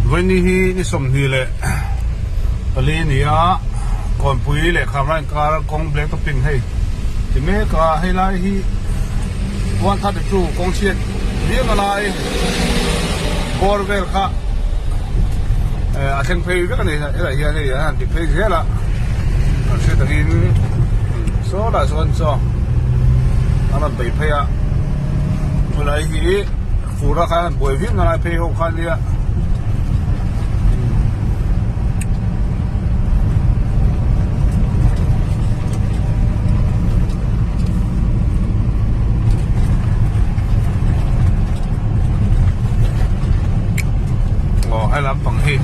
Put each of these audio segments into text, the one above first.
Vawiini hi ni 24 a ni a, Kawnpui leh Khamra inkar kawng black topping hei ti mek a, helai hi 132 kawng chhiat viau na lai bawr vel kha a thleng phei vek a ni helai hian hei an han ti phei zel a kan hriat angin saw lah chuan chaw an rawn bei phei a helai hi. Fur a khan an buai viau nalai phei ho kha nia. Aw he lampang hi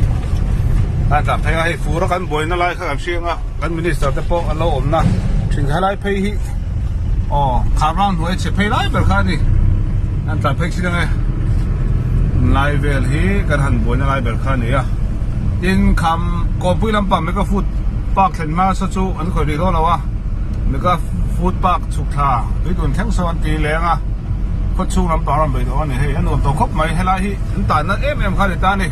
a tlan phei a hei fur a kan buai na lai kha kan hriang a kan minister te pawh an lo awm na thin helai phei hi Aw khar vang hnuai chhe phei lai ber kha a ni an tlan phei thin ange lai vel hi kan han buaina lai ber kha a ni a tin kham kawmpui lampang mega food park thlen hma saw chu an khawih rih dawn lo a mega food park chhuk thla tui tun thleng saw an ti leng a khaw chhung lampang rawn bei tawh a ni hei a nuam tawh khawp mai helai hi an tanna em em kha a ni ta a ni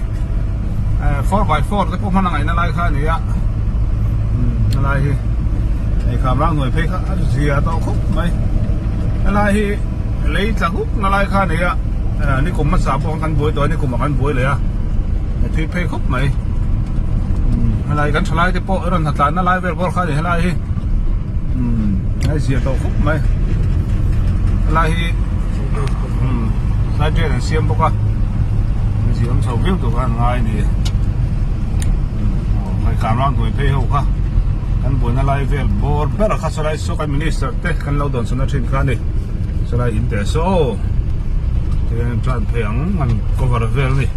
4x4 te pawh hman a ngaihna lai kha a ni a helai hi hei kham rang hnuai phei kha a zia tawh khawp mai helai hi lei tla huk na lai kha a ni a nikum hmasa pawh khan kan buai tawh a nikum ah kan buai leh a a thui phei khawp mai helai kan thalai te pawh a rawn hna tlan na lai vel bawr kha a ni helai hi a zia tawh khawp mai helai hi slide drain an siam bawk a ziam chho viau tur khan an ngai a ni hei kham rang hnuai phei ho kha kan buaina lai vel bawr ber kha sawlai saw kan minister te kan lo dawn chhuna thin kha a ni sawlai in teh saw tihian an tan phei ang an cover vel a ni.